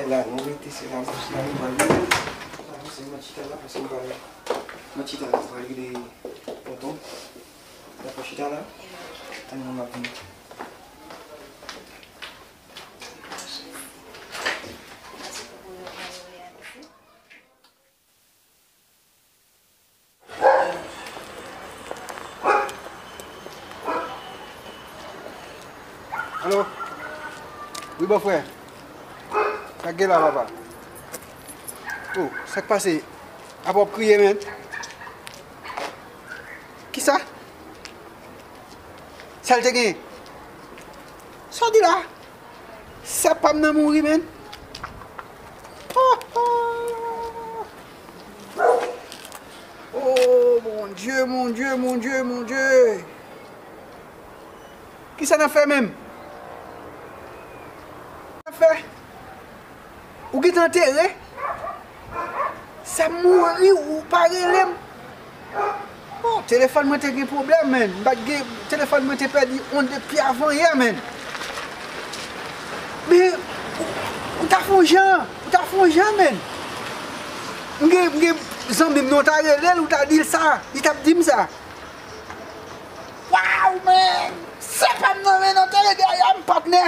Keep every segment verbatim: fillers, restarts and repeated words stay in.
La, nou rete, se la, nou, se la, nou pral rete. Sa, se mwen chita la, paske m pral, mwen chita la, m pral rele tonton. Dakò, chita la. Tann mwen, m ap vini. Alo? Wi, bòfrè. Sa k gen la, papa? Oh, sa k pase? Apa w ap kriye, menn? Kisa? Sa l te genyen? Sa w di la? Sè pa m nan mouri, menn. Oh, oh. Oh, mon Dieu, mon Dieu, mon Dieu, mon Dieu. Kisa n ap fè menm? N ap fè? Ou gentan antere? Sa mouri, ou pa rele m? Oh, telefòn mwen te gen pwoblèm, menn. M pa t gen, telefòn mwen te pèdi yon depi avan yè, menn. Men, ou, ou ta fè yon jan, ou ta fè yon jan, menn. M gen, m gen zanmi m nan, ou ta rele l, ou ta di l sa, li t ap di m sa. Waw, menn! Sè pa m nan, menn, antere dèyè m, patnè!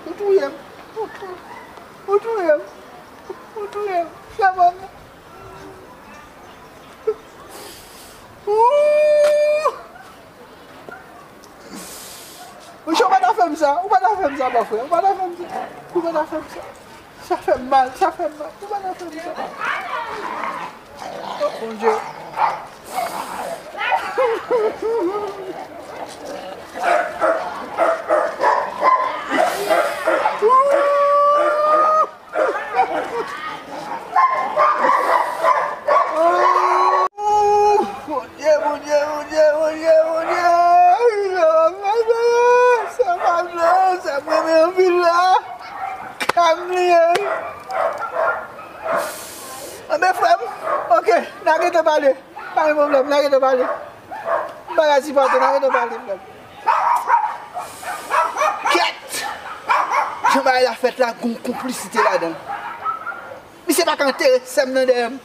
Ou touye m. Ou touye m. Ou touye m. Sè pa m nan. Ouh! Monchè, ou pa ta fè m sa. Ou pa ta fè m sa, bòfrè. Ou pa ta fè m sa. Ou pa ta fè m sa. Sa fè m mal. Sa fè m mal. Ou pa ta fè m sa. Oh, Bondye. Bondye, Bondye, Bondye, Bondye, Bondye. Sa pa vle, sa mwen renmen anpil la. Kam li ye. Anben, frè m, oke, n a gentan pale. Pa gen pwoblèm, n a gentan pale. M pa ka sipòte, n a gentan pale, frè m. Kèt! Jan bagay la fèt la, gon konplisite ladan l. Misye pa ka antere sè m nan dèyè m.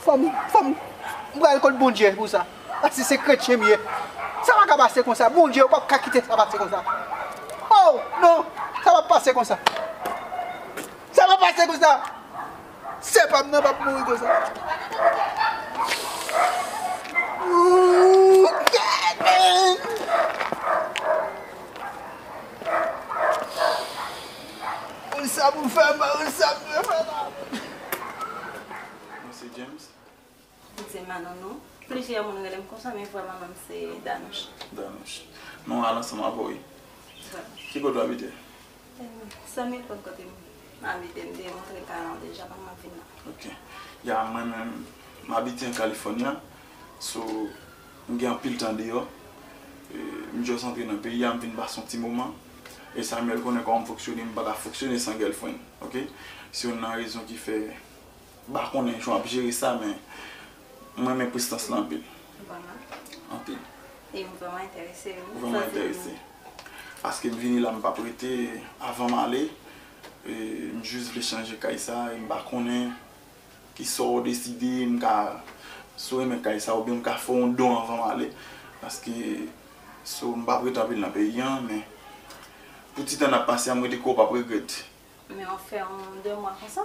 Fò m, fò m, m pral kot Bondye pou sa. Paske se kretyen m ye. Sa pa ka pase konsa. Bondye, ou p ap ka kite sa pase konsa. Oh, non! Sa p ap pase konsa. Sa p ap pase konsa. Sè pa m nan p ap mouri konsa. Ooh, God, man. Konn sa pou fè, m pa konn sa m dwe fè la. Mwen se James. Mwen se Manounou. Plizyè moun rele m konsa, men vrè non m se Danouche. Danouche. Non, al ansanm avè w, wi. Vrèman. Ki kote w abite? Em, San Mil Fòt kote m abite, m te montre kay la deja, pandan m ap vin la. Ok. Ya, mwen menm, m abite an California. So, m gen anpil tan deyò. E, m just antre nan peyi a, m vin pase yon ti moman. E Samuel konnen kòman m fonksyone, m pa ka fonksyone san girlfriend, ok? Se youn nan rezon ki fè, m pa konnen jan w ap jere sa, men mwen renmen prestans lan anpil. Vrèman? Anpil. E m vrèman enterese, wi. Ou vrèman enterese? Paske m vini la, m p ap rete, avan m ale, e, m jis vle chanje kay sa, e m pa konnen kisa w deside, m ka, si w renmen kay sa, oubyen m ka fè w yon don avan m ale, paske, so, m p ap rete anpil nan peyi an, men pou ti tan n ap pase a, m rete kwè w p ap regrèt. Men w ap fè yon de mwa konsa?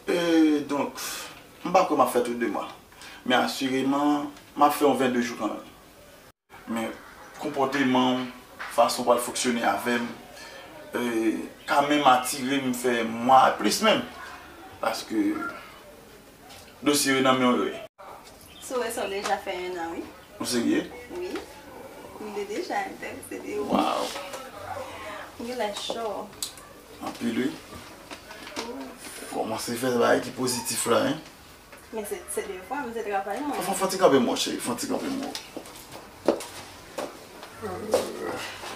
E, donk, m pa kwè m ap fè tout de mwa. Men asireman, m ap fè yon vennde jou kanmenm. Men konpòteman w, fason w pral fonksyone avè m, e, ka menm atire m fè mwa plis menm. Paske dosye yo nan men w yo ye. Si w wè sa, w deja fè en an, wi. Ou serye? Wi. M te deja enterese de ou. Waw. Ou genlè cho. Anpil, wi. Wi. Kòmanse fè bagay ki pozitif la, en. Men se, se devwa m, se travay mwen. Fò, fò, fò ti kanpe m, cheri, fò ti kanpe m.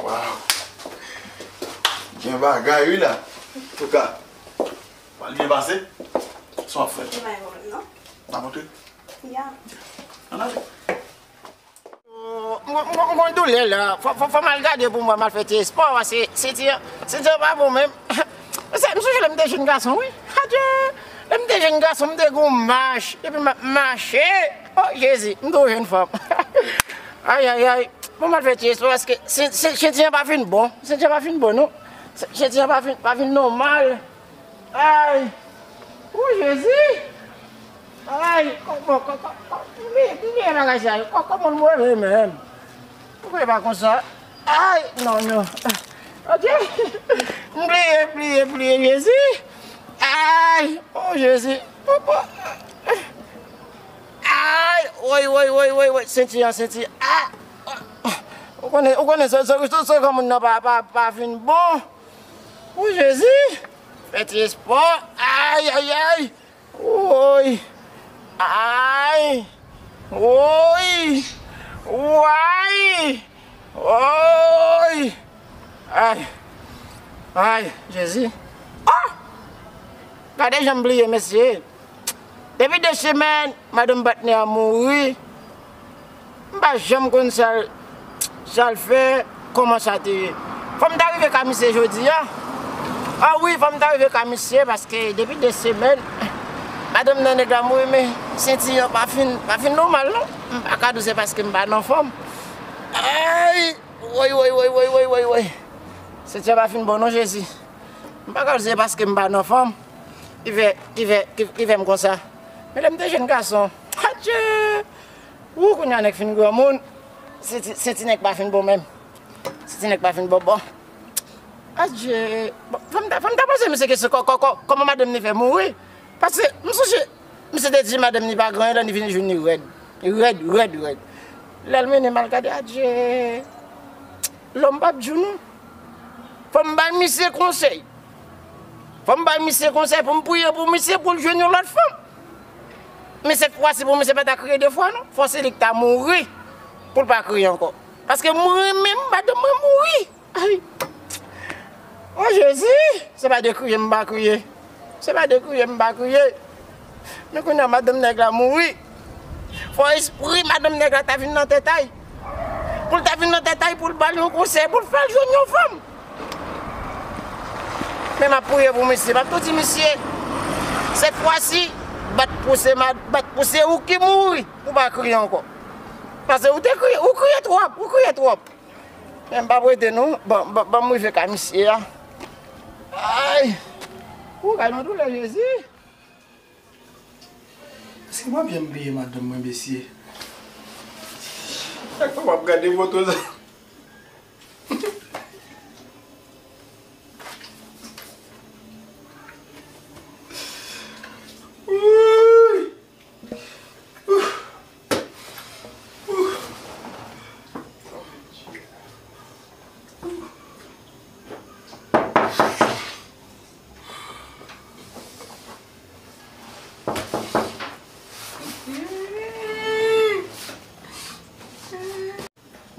Waw. Gen bagay, wi, la. Antouka, pral byen pase. Sa w ap fè? Gen bagay pwoblèm, non? N ap antre? Ya. Ann ale. Oh, M konn, m konn, m konn doulè la. Fò, fò, fò m al gade pou m wè, m al fè ti espò, paske senti an, senti an pa bon menm. Paske m sonje lè m te jèn gason, wi. Adye! Lè m te jèn gason, m te gon mach, epi m ap mache. O Jezi, m twò jèn fanm. Ay, ay, ay. Bon, m al fè ti espò, paske se, se, senti an pa fin bon. Senti an pa fin bon, non. Se, senti an pa fin, pa fin nòmal. Ay! O Jezi! Ay! Kòman, kò-, kò-, kò-, m bliye, m bliye bagay sa yo. Kò-, kòman m rele menm? Poukò e pa konsa? Ay! Non, non. Ok! M bliye, m bliye, m bliye, Jezi! Ay! O Jezi! Papa! Ay! Woy, woy, woy, woy, woy! Senti an, senti an! Ah! Ou konnen, ou konnen, se, se, se, se granmoun nan pa, pa, pa fin bon. O Jezi! Fè ti espò. Ay, ay, ay! Woy! Ay! Woy! Way! Woy! Ay! Ay, Jezi! Ah! Gade jan m bliye, mesye! Depi de semèn, madanm patnè a mouri. M pa janm konn sa l, sa l fè, kòman sa te ye. Fò m ta rive ka misye jodi a. A wi, fò m ta rive ka misye, paske depi de semèn, madanm nan nèg la mouri, men senti an pa fin, pa fin nòmal, non. M pa ka di w se paske m pa nan fòm. Ay! Woy, woy, woy, woy, woy, woy, woy. Senti an pa fin bon, non, Jezi. M pa ka di w se paske m pa nan fòm ki fè, ki fè, ki, ki fè m konsa. Men lè m te jèn gason, adye! Ou, kounye a nèg fin granmoun, se ti, se ti nèg pa fin bon menm. Se ti nèg pa fin bon, bon. Adye! Bon, fò m ta, fò m ta poze misye kesyon, kò-, kò-, kò-, kòman madanm ni fè mouri? Paske m sonje, misye te di madanm ni pa gen anyen, lè ni vin jwenn ni rèd. Rèd, rèd, rèd. Lè l mennen m al gade, adye! Lòm p ap di w non. Fò m bay misye konsèy. Fò m bay misye konsèy pou m priye pou misye pou l jwenn yon lòt fanm. Men sèt fwa si pou misye pa ta kriye de fwa non. Fò se li ki ta mouri pou l pa kriye ankò. Paske mwen menm, madanm mwen mouri. Ay. O Jezi, se pa de kriye m pa kriye. Se pa de kriye m pa kriye. Men kounye a madanm nèg la mouri. Fò espri madanm nèg la ta vin nan tèt a l. Pou l ta vin nan tèt a l, pou l ba l yon konsèy, pou l fè l jwenn yon fanm. Men m ap priye pou misye. M ap tou di misye, sèt fwa si, bat pou se mad-, bat pou se ou ki mouri, pou pa kriye ankò. Paske ou te kriye, ou kriye twòp, ou kriye twòp. Men m p ap rete non. Ban, ban, ban m rive ka misye a. Ay! Ou kay nan doulè, Jezi. Èske m ap janm bliye madanm mwen, mesye? Chak fwa m ap gade foto sa. Wouyy!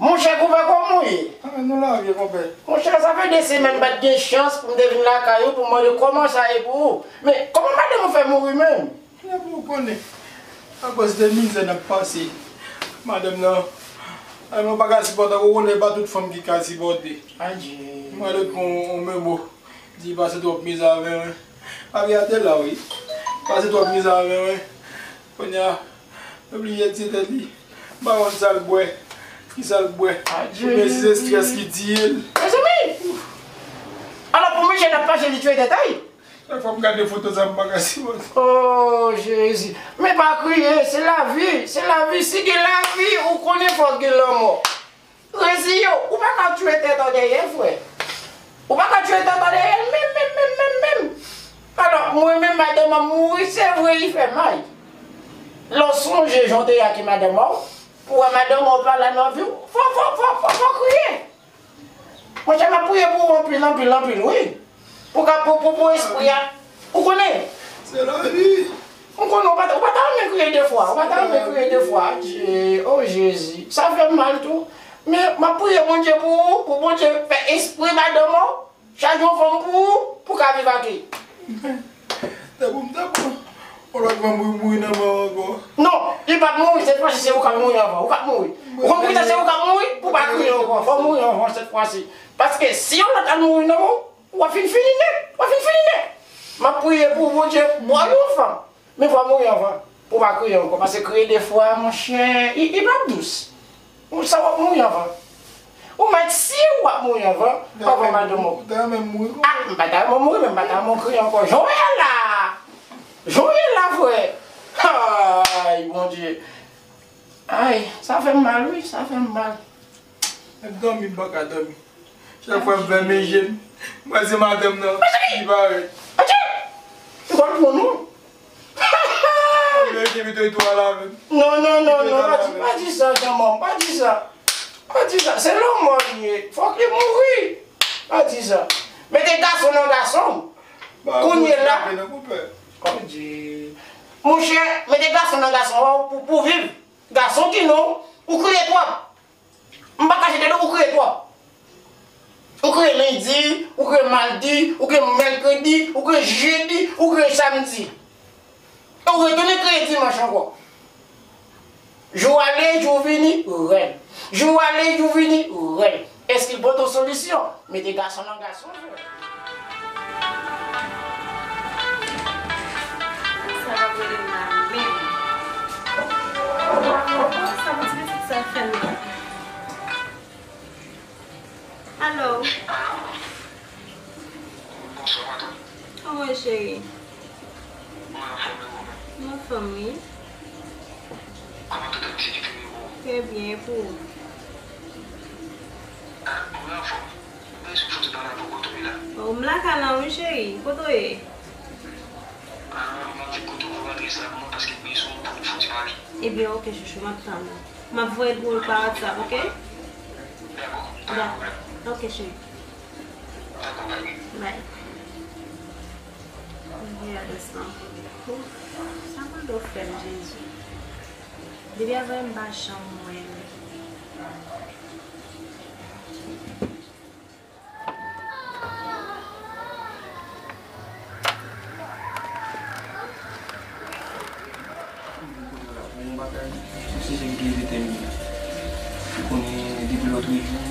Monchè, konpè, kòman w ye? Ah, nou la, vye konpè. Monchè, sa fè de semèn m pa t gen chans pou m te vin lakay ou pou m mande kòman sa ye pou ou. Men, kòman madanm ou fè mouri menm? Lè pou ou konnen. Akoz de mizè n ap pase. Madanm nan, ay, mwen pa ka sipòte, ou konnen pa tout fanm ki ka sipòte. Adye. Mwen lè pran yon memo, di pase twòp mizè avè mwen. Papi a te la, wi. Pase twòp mizè avè mwen. Kounye a, li oblije tiye tèt li. M pa konn sa l bwè, ki sa l bwè. Adye. Oubyen si se estrès ki tiye l. Mezanmi! Alò, pou misye t ap fache, li tiye tèt a l? Chak fwa m gade foto sa, m pa ka sipòte. Oh, Jezi. Men pa kriye, se lavi, se lavi. Si gen lavi, ou konnen fòk gen lanmò. Reziye w, ou pa ka tiye tèt ou dèyè, frè. Ou pa ka tiye tèt ou dèyè, menm, menm, menm, menm, menm. Alò, mwen menm, madanm mwen mouri, se vre, li fè mal. Lè w sonje jan w te ye ak madanm ou, pou wè madanm ou pa la nan vi w, fò, fò, fò, fò, fò kriye. Monchè, m ap priye pou ou anpil, anpil, anpil, wi. Pou ka, pou, pou, pou espri a. Ou konnen? Se lavi. Ou konnen, ou pa ta, ou pa ta renmen kriye de fwa. Ou pa ta renmen kriye de fwa. Adye, oh Jezi. Sa fè m mal tou. Men, m ap priye Bondye pou ou, pou Bondye fè espri madanm ou chaje yon fanm pou ou, pou ka viv ak li. Te bon, te bon. Yon lòt moun mouri, mouri nan men w ankò. Non, li p ap mouri, sèt fwa si se ou k ap mouri anvan. Ou k ap mouri. Ou konn poukisa se ou k ap mouri? Pou w pa kriye ankò. Fò w mouri anvan sèt fwa si. Paske si yon lòt al mouri nan men w, w ap fin fini nèt. W ap fin fini nèt. M ap priye pou Bondye bò yon fanm. Men fò w mouri anvan. Pou w pa kriye ankò. Paske kriye de fwa, monchè, li, li p ap dous. Ou sa w ap mouri anvan. Ou mèt si w ap mouri anvan, anvan madanm ou. Ou ta renmen mouri. Ah, m pa ta renmen mouri, men m pa ta renmen kriye ankò. Jan w ye la! Jan w ye la, frè! Ay, Bondye! Ay, sa fè m mal, wi, sa fè m mal. Menm dòmi, m pa ka dòmi. Chak fwa m fèmen je m, m wè se madanm nan ki parèt. Adje! Ou konn pran non? Mwen te mete tou a la menm. Non, non, non, non, pa di, pa di sa, Janmòm, pa di sa. Pa di sa, se lanmò li ye. Fòk li mouri. Pa di sa. Mete gason nan gason. Kounye la. Bondye. Monchè, mete gason nan gason, wè, pou, pou viv. Gason ki non, ou kriye twòp. M pa kache tande w, ou kriye twòp. Ou kriye lendi, ou kriye madi, ou kriye mèkredi, ou kriye jedi, ou kriye samdi. E ou retounen kriye dimanch ankò. Jou ale, jou vini, rèl. Jou ale, jou vini, rèl. Èske l pote w solisyon? Mete gason nan gason, frè. Sa va rele m la menm. Sa pou ti pitit sa fè m la. Alo. Bonswa, madanm. Kòman w ye, cheri? Mwen anfòm, e ou menm? Mwen anfòm, wi. Kòman tout ap ti kite nivo? Trè byen, e pou ou? Ah, mwen anfòm. Mwen bezwen fouti pale avè w, kote w ye la? Oh, m lakay la, wi, cheri. Kote w ye? Ah, m ap vin kote w pou adrès la pou mwen, paske m bezwen w pou nou fouti pale. Ebyen, oke, chouchou, m ap tann ou. M ap voye l pou ou pa WhatsApp, oke? Dakò, pa gen pwoblèm. Ok, cheri. Dakò, bye. Bye. Mwen voye adrès lan pou li. Sa mande w fè m, Jezi? Depi avan m pa janm wè l. Yon bagay, se sijè ki te detèmine. Ou konnen, depi lòt jou,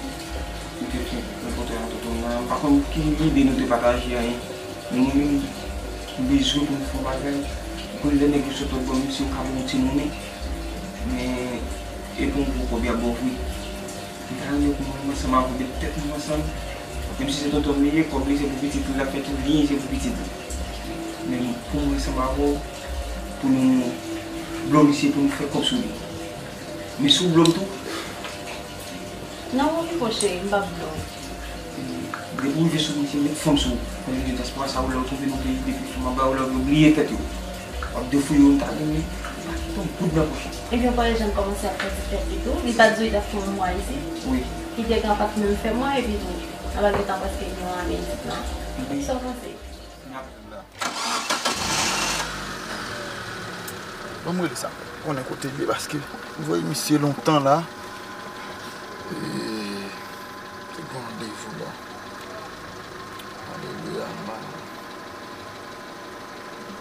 ou te fenk rankontre ak tonton nan, m pa konn ki lide nou te pataje anyen. Men mwen menm, m bezwen pou nou fè yon bagay. Ou konn lè nèg yo sot lòt bò, menm si yo ka ba w yon ti monnen, men e pa yon gwo kòb y ap ba w vre. M ta renmen pou mwen, mwen ansanm avè w, met tèt nou ansanm. Menm si se tonton m li ye, kòb li se pou pitit li l ap fè tou, li se pou pitit li. Men pou mwen ansanm avè w, pou nou blo misye, pou nou fè kòb sou li. Men si w blo m tou. Non, mon pipon cheri, m p ap blo w. Depi w rive sou misye, met fanm sou ou. Konnen gen dyaspora sa yo, lè yo twonpe nan peyi, depi fanm ap ba yo love, yo bliye tèt yo. W ap defouye yo, m ta renmen. Pa kite yon goud nan pòch ou. Ebyen, w pa wè jan l kòmanse ap pèdi tèt li tou? Li pa t di w li t ap fè yon mwa isit? Wi. Li te gen pa t menm fè mwa, epi tou, nan pa gen tan prèske gen yon ane isit la. Sa w panse? Ban m rele sa, konnen kote l ye, paske m voye misye lontan la. E, te gen yon randevou la. Alelouya, m pa,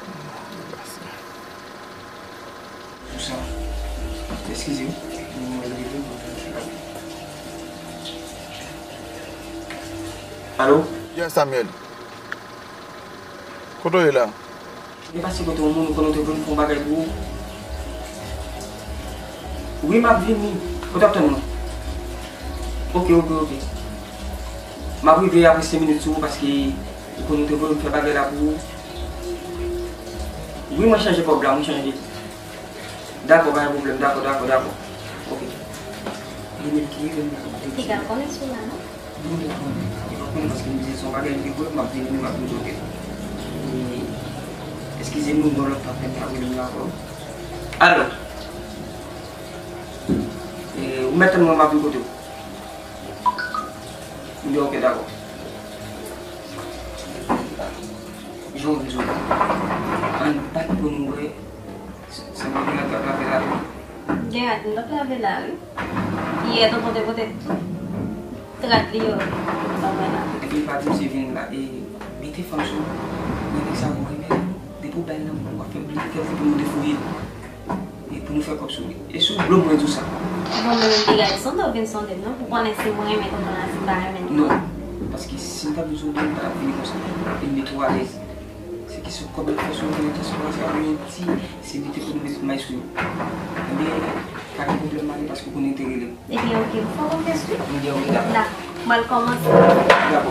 m pa depase. Pou sa, eskize m, mwen leve, mwen fè lavi. Alo? Yes, Samuel. Kote w ye la? Mwen pase kote yon moun, ou konnen w te voye m fè yon bagay pou ou. Wi, m ap vini. Kote w ap tann mwen? Oke, oke, oke. M ap rive apre senk minit sou ou, paske ou konnen w te voye m fè bagay la pou ou. Wi, mwen chanje kòb la, mwen chanje. Dakò, pa gen pwoblèm. Dakò, dakò, dakò. Oke. Li menm ki rele m la. Piga konnen sou la, non? Li menm konnen. Li pa konnen paske m di se yon bagay li vre, m ap vini, m ap vini, oke. E, eskize m, yon lòt apèl k ap rele m la ankò. Alo. E, ou mèt tann mwen, m ap vin kote w. M di oke, dakò. Jan w vle jodi. Ann bat pou nou wè. Sa, sa mwen gen rad k ap lave la tou. Gen rad m t ap lave la wi. Yè tonton te pote tout rad li yo ban mwen la. Epi pa di misye vin la e mete fanm sou ou. Mwen nèg sa mwen renmen. Depi Bay nan w ap fè m plede fè pou nou defouye l. E pou nou fè kòb sou li. E si w blo mwen di w sa. Bon, men m te gade sonde w vin sonde m non, pou konnen si mwen renmen tonton la, si m pa renmen l. Non, paske si m ta vin sonde w, m pa t ap vini konsa. E m mete w alèz. Se kesyon kòb la, fòsman, konnen kesyon kòb la, se pa yon ti, se mete pou nou mete may sou yo. Ebyen, pa gen pwoblèm, m ale paske w konnen te rele m. Ebyen, oke, m fè w konfyans, wi. Ebyen, oke, dakò. Dakò. M al kòmanse. Dakò.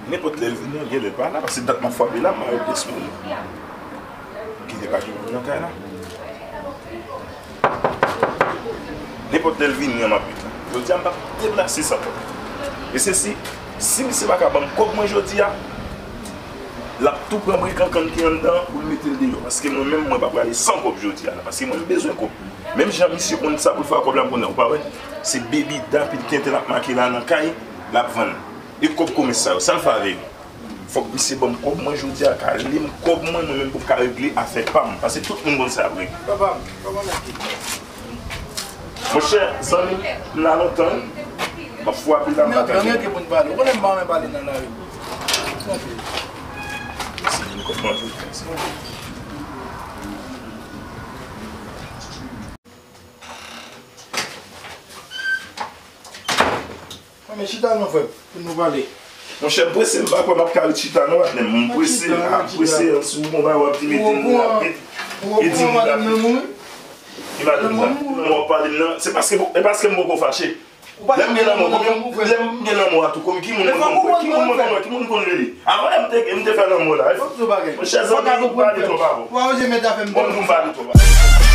Nenpòt lè l vini an, genlè l pa la, paske dat m ap frape la, m mare pyès moun. Genlè pa gen moun nan kay la. Nenpòt lè l vini an, m ap ret la. Jodi a, m p ap deplase san kòb. E se si, si misye pa ka ban m kòb mwen jodi a, l ap tou pran brikankan ki anndan an pou l mete l deyò. Paske mwen menm, mwen pa prale san kòb jodi a la. Paske mwen, m bezwen kòb. Menm jan misye konn sa pou l fè ak kòb la, m konnen, ou pa wè? Se Baby Dap ki te ap make la nan kay, l ap vann. E kòb komès sa yo, sa l fè avè yo? Fòk misye ban m kòb mwen jodi a, kale m kòb mwen, mwen menm pou m ka regle afè pa m. Paske tout moun konn sa ap regle. Papa m, kòman nèg ye? Monchè, zanmi m, m la lontan, wi. M ap frape la, m pa tande. Antre, antre pou n pale. Ou konnen m pa renmen pale nan lari. Antre. Mèsi, m konprann. Mwen, men chita non, frè m, pou nou pale. Monchè, m prese, m pa kwè m ap ka ret chita non, patnè m. M prese, m ap prese, si w gon bagay w ap di, mete m rapid. E di m rapid. Ki madanm sa? Ki manman w ap pale m nan? Se paske, e paske m poko fache. Lè m gen lanmò, konbyen, lè m gen lanmò a tou, konbyen, ki moun mwen konn wè? Ki moun mwen konn wè? Ki moun konn rele? Avan lè m te, m te fè lanmò la, monchè, zanmi, m pale twòp avan. Bon, m pale twòp avan.